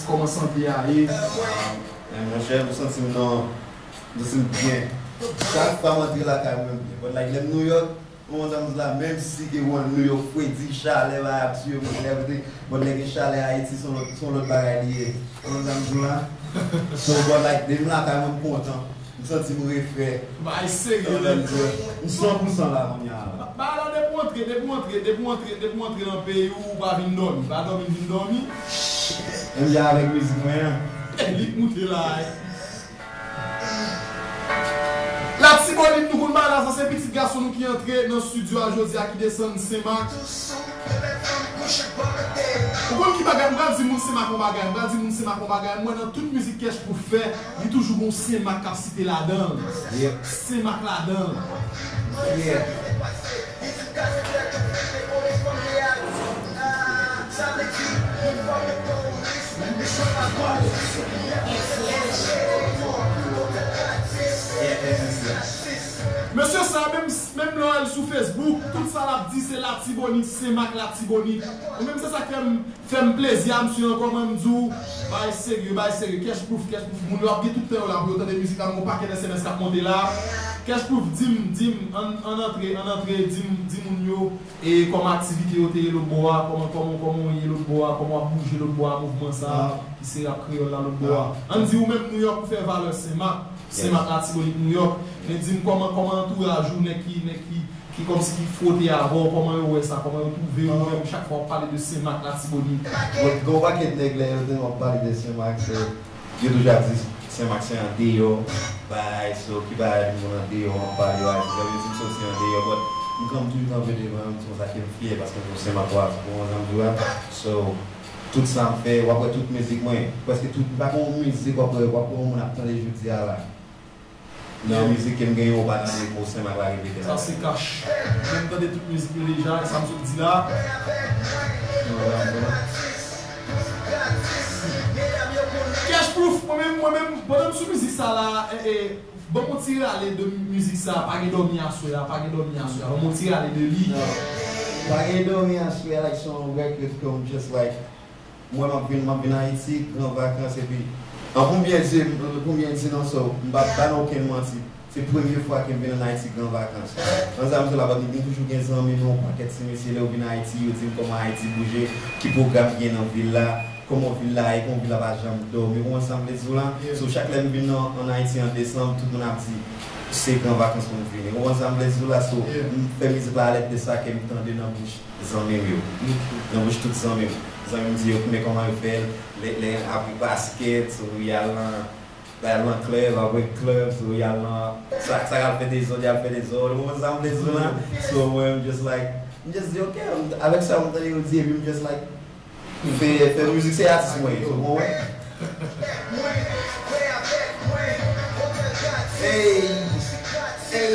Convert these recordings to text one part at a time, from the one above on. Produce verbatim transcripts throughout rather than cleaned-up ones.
Kòman sante a ye? Men monchè, m santi m nan, m santi m byen. Chak fwa m antre lakay mwen, m byen. But like, lè m New York, ou konn sa m di la, menm si ke w New York fredi, chalè va ap tiye moun, everything. But lè gen chalè Ayiti, se yon lòt, se yon lòt bagay li ye. Ou konn sa m di la? So, but like, depi m lakay mwen, m kontan. M santi m refre. Bay serye, nèg. M san pou san la kounye a la. Ba la depi w antre, depi w antre, depi w antre, depi w antre nan peyi w, ou pa vin dòmi. Pa dòmi, vin dòmi. Menm jan avèk mizik mwen an. Li k moute la, eh. Latibonit nou konn bagay la, sa se pitit gason nou ki antre nan estidyo a jodi a, ki desann Senmak. Ou konn ki bagay, m pral di moun Senmak yon bagay, m pral di moun Senmak yon bagay, m wè nan tout mizik Cash Proof fè, li toujou gon Senmak k ap site ladan l. Yep. Senmak ladan l. Yeah. Mesye sa, menm, menm lè w al sou Facebook, tout sa l ap di se Latibonit, Senmak Latibonit. Ou menm se sa k fè m, fè m plezi a, m sou ankò, mwen m di w, bay serye, bay serye, Cash Proof, Cash Proof, moun yo ap gen tout tan yo la pou yo tande mizik la, m gon pakèt S M S k ap monte la. Cash Proof, di m, di m, ann, ann antre, ann antre, di m, di moun yo, e kòman aktivite yo te ye lòt bò a, kòman, kòman, kòman w ye lòt bò a, kòman w ap bouje lòt bò a, mouvman sa a, ki se rap kreyòl la lòt bò a. Ann di ou menm New York ou fè valè Senmak, Senmak Latibonit New York, men di m kòman, kòman antouraj ou, nèg ki, nèg ki, ki kòmsi ki fwote avè w, kòman yo wè sa, kòman yo twouve ou menm chak fwa w ap pale de Senmak Latibonit. Bon, gen yon pakèt nèg lè yo tande w ap pale de Senmak, se, yo toujou ap di Senmak se andeyò, bay, so, ki bagay moun andeyò, w ap pale, bay, se sa vle di m soti andeyò, but m kanpe, toujou kanpe devan, se konsa ke m fyè, paske m se yon Senmakwa, ou konprann sa m di w la? So, tout sa m fè, w ap wè tout mizik mwen, prèske tout, m pa gen yon mizik w ap wè, w ap wè yon moun ap tande jodi a la. Nan mizik ke m genyen, ou pa tande mo Senmak la repete la. Sa se kach. Mwen m tande tout mizik yo deja, e sa m sot di la. Cash Proof, mwen menm, mwen menm, pandan m sou mizik sa la, eh, eh, ban m yon ti rale de mizik sa, pa gen dòmi aswè a, pa gen dòmi aswè a, ban m yon ti rale de li. Pa gen dòmi aswè a, like, se yon record ke m just like, mwen, m ap vin, m ap vin Ayiti, gran vakans, epi, an, pou m byen di, pou m byen di non, so, m p ap ba nou okenn manti. Se premye fwa ke m vin ann Ayiti gran vakans. Ansanm sou la, m toujou gen zanmi nou, yon pakèt ti mesye, lè yo vin Ayiti, yo di m kòman Ayiti bouje, ki pwogram ki gen nan vil la, kòman vil la ye, kòman vil la pa janm dòmi, ou konprann sa m vle di w la? So, chak lè m vin nan, ann Ayiti an desanm, tout moun ap di, se gran vakans pou m vini. Ou konprann sa m vle di w la? So, m fè mizik la alèd de sa ke m tande nan bouch zanmi m yo. Nan bouch tout zanmi m. Zanmi m di yo, men kòman yo fè l, lè, lè apre baskèt, so, y al nan, y al nan club, apre club, so, y al nan, sa, sa k al fè dezòd, y al fè dezòd. Ou konprann sa m vle di w la? So, mwen, m just like, m just di, ok, m, avèk sa, m tande yo di, epi m just like, fè, fè mizik, se atis mwen ye, so, mwen, hey, hey.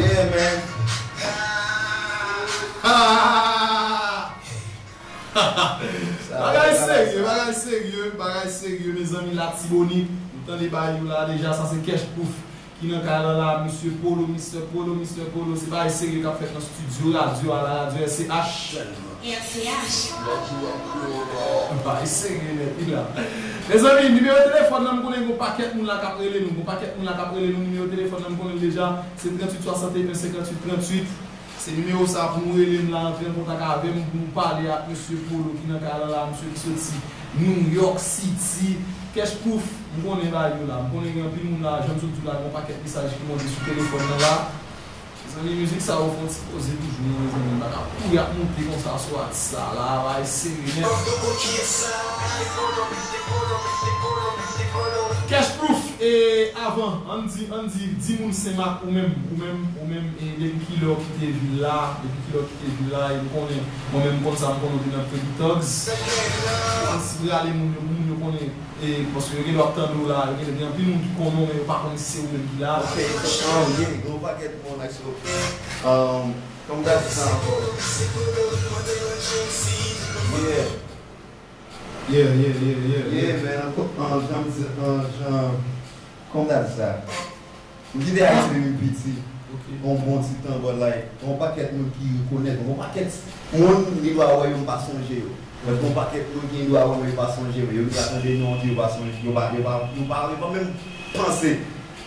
Yeah, man. Bagay serye, bagay serye, bagay serye, mezanmi, Latibonit. Nou tande bagay yo la deja, sa se Cash Proof ki nan kay la la, Mesye Polo, Mister Polo, Mister Polo, se bagay serye k ap fèt nan estidyo radyo a la, radyo R C H. R C H. Bagay serye nèt, wi la. Mezanmi, nimewo telefòn nan, m konnen gon pakèt moun la k ap rele nou, gon pakèt moun la k ap rele nou, nimewo telefòn nan, m konnen l deja, se tranntuit swasannteyen senkanntuit tranntuit. Se nimewo sa pou nou rele m la, antre an kontak avè m, pou nou pale ak Mesye Polo ki nan kay la la, mesye ki soti New York City. Cash Proof, m konnen bagay yo la, m konnen gen anpil moun la, jan m sot di w la, gen yon pakèt mesaj ki monte sou telefòn nan la. Mezanmi, mizik sa yo fè yon ti poze toujou, non, mezanmi, m pa ka kouri ap monte konsa sou atis sa la, bagay serye nèt. Cash Proof, e avan, ann di, ann di, di moun Senmak, ou menm, ou menm, ou menm, e depi kilè w kite vil la, depi kilè w kite vil la, e m konnen, mwen menm m konn sa, m konnen w te nan Pretty Thugs. Ann si prale moun yo, pou moun yo konnen, e paske yo gen dwa ap tande w la, yo gen, gen anpil moun ki konnen w, men yo pa konnen si se ou menm ki la. Ok, so, um, yeah, gen yon pakèt moun, like, so, um, kòm dati sa ankò. Yeah. Yeah, yeah, yeah, yeah, yeah. Yeah, man, an, an, jan m di, an, jan, kòm dati sa. M kite Ayiti depi m piti. Ok. Yon bon ti tan, but, like, yon pakèt moun ki rekonèt mwen, yon pakèt moun gen dwa wè yo, m pa sonje yo. But yon pakèt moun ki gen dwa wè mwen, yo pa sonje mwen. Yo gen dwa tande non an, yo pa sonje, yo pa, yo pa, yo pa, yo pa menm panse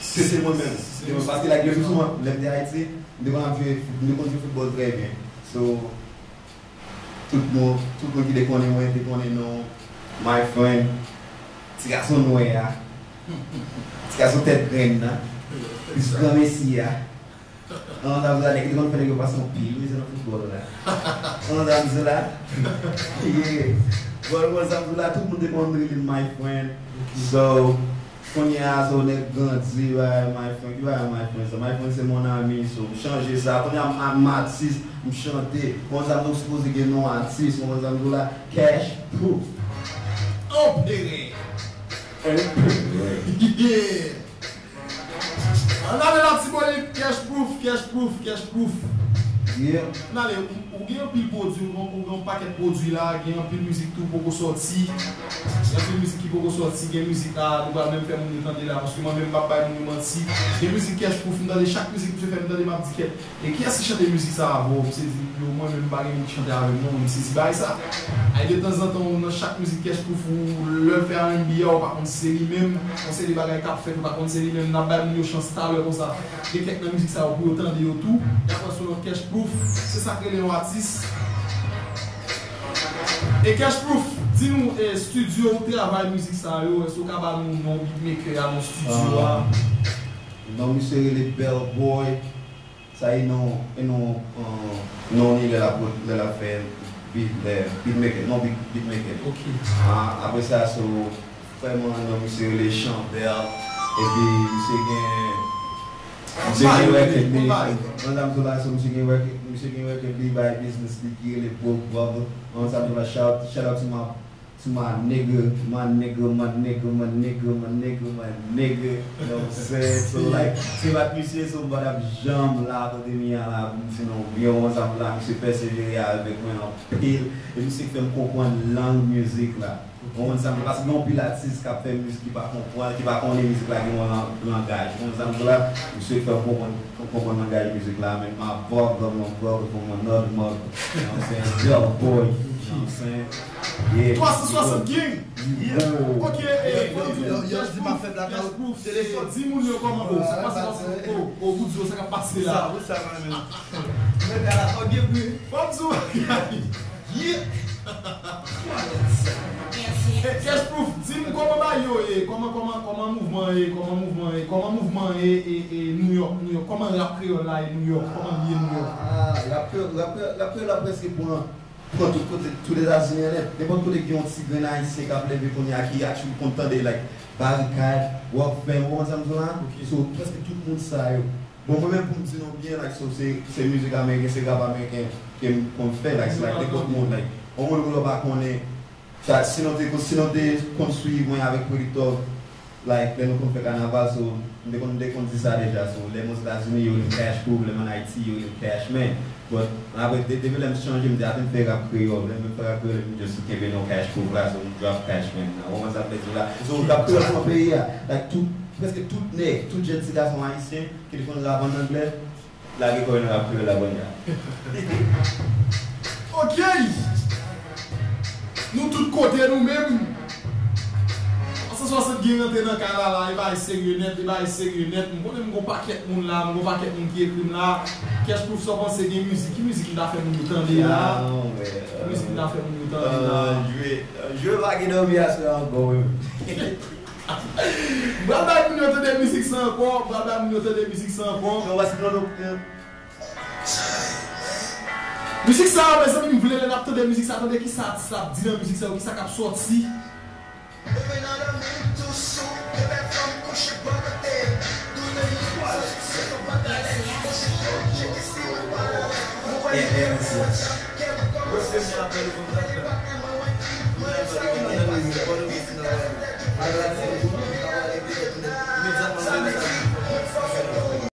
se, se mwen menm. Se mwen. Paske, like, le pli souvan, lè m te Ayiti, m te konn ap jwe, m te konn jwe foutbòl trè byen. So, tout moun, tout moun ki te konnen mwen, te konnen non My Friend, ti gason nwè a, ti gason tèt grenn nan, plis granmesi a. An, sa vle di nèg ki te konn fè nèg yo pase anpil mizè nan foutbòl la. An, sa vle di la, yeah. Bon, bon, sa vle di la, tout moun te konn rele m My Friend. So, kounye a, so, nèg grandi, yo ba My Friend, yo ba My Friend, so, My Friend se mon ami, so, m chanje sa. Kounye a, m, a, m atis, m chante. Bon, sa m sipoze gen non atis, bon, sa m di w la, Cash Proof. Opere. Yeah. Ann ale Latibonit, Cash Proof, Cash Proof, Cash Proof. Yeah. Ann ale, ou, ou gen anpil pwodui, ou gen, ou gen yon pakèt pwodui la, gen anpil mizik tou poko sòti. Gen anpil mizik ki poko sòti, gen mizik la, nou pral menm fè moun yo tande la, paske mwen menm m p ap bay moun yo manti. Gen mizik Cash Proof, m tande chak mizik misye fè, m tande m ap di kèt. E kiyès ki chante mizik sa avè w? Misye di, yo, mwen menm m pa gen moun ki chante avè m non, mwen m sezi bagay sa. Ay, detanzantan, nan chak mizik Cash Proof ou lè l fè R and B a, ou pa konn se li menm, yon seri bagay k ap fèt, ou pa konn se li menm, n ap bay moun yo chans talè konsa. Gen kèk nan mizik sa yo pou yo tande yo tou, y ap wè sou lòt Cash Proof, se sa k rele yon atis. E Cash Proof, di nou, e, estidyo ou travay mizik sa yo, èske w ka ba nou non beatmaker a, non estidyo a? Ah, non, misye rele Bell Boy. Sa e non, e non, euh, non li lè l ap, lè l ap fè beat, lè, beatmaker, non beat, beatmaker. Ok. Ah, apre sa, so, frè mwen an, non misye rele Chambel, epi misye gen, misye gen record li, mwen dam sou la, so misye gen record, misye gen record li bay business li ki rele Broke Brother. Mwen dam sou la, shout, shout out to my To my nigga, my nigga, my nigga, my nigga, my nigga, my nigga. You know what I'm saying? So, like, se pa t misye, so m pa t ap janm la kote m ye a la pou m di non, byen konsa m la, misye pèsevere avèk mwen anpil. E misye k fè m konprann lang mizik la. Ou konprann sa m di la? Paske gen anpil atis k ap fè mizik ki pa konprann, ki pa konnen mizik la gen yon lan-, langaj. Ou konprann sa m di la? Misye k fè m konprann, konprann langaj mizik la, men m ap vòlò, m ap vòlò pou mwen nòt mòg. You know what I'm saying? Bell boy. You know what I'm saying? Yeah. Twa san swasant gang. Yeah. Ok, e, fò di nou, Cash Proof, Cash Proof, e, di moun yo kòman, o, sa k pase, o, o, Goudzo, sa k ap pase la? Sa, wi, sa, mwen menm. Mwen la, ok, wi. Fò di w, yeah. E, Cash Proof, di m kòman bagay yo ye, kòman, kòman, kòman mouvman ye, kòman mouvman ye, kòman mouvman ye, e, e, New York, New York, kòman rap kreyòl la ye New York, kòman l ye New York? Ah, rap kreyòl, rap kreyòl, rap kreyòl la prèske pran pran tout kote, tout Etazini an nèt. Nenpòt kote gen yon ti grenn ayisyen k ap leve kounye a ki actually konn tande, like, Barikad, Rockfam, ou konprann sa m di w la? Ok. So, prèske tout moun sa yo. Bon, mwen menm pou m di nou byen, like, so, se, se mizik ameriken, se rap ameriken ke m konn fè, like, se, like, nenpòt moun, like, yon moun kote w pa konnen, sa, si nou te, si nou te konn swiv mwen avèk Pretty Talk, Like, lè nou konn fè kanaval, so, m te konn, m te konn di sa deja, so, lè m Ozetazini, yo rele m Cash Proof, lè m ann Ayiti, yo rele m Cash Man. But, apre, de-, depi lè m chanje, m te atenn fè rap kreyòl. Lè m fè rap kreyòl, m just kenbe non Cash Proof la, so, m drop Cash Man nan. Ou konprann sa m vle di w la? So, rap kreyòl pran peyi a. Like, tout, prèske tout nèg, tout jèn ti gason ayisyen ki te konn rap ann anglè, Lage kò yo nan rap kreyòl la kounye a. Ok! Nou tout kote nou menm. Twa san swasant gang rantre nan kay la la, e bagay serye nèt, e bagay serye nèt. M konnen m gon pakèt moun la, m gon pakèt moun ki ekri m la. Cash Proof, sa w panse gen mizik? Ki mizik m ta fè moun yo tande la? Ki mizik m ta fè moun yo tande la? Jwe, jwe pa gen dòmi aswè ankò wi. M pral bay moun yo tande mizik sa ankò, m pral bay moun yo tande mizik sa ankò. Non, paske non, non, non. Mizik sa, mezanmi, m vle lè n ap tande mizik sa, tande kisa atis la ap di nan mizik sa yo, kisa k ap sòti.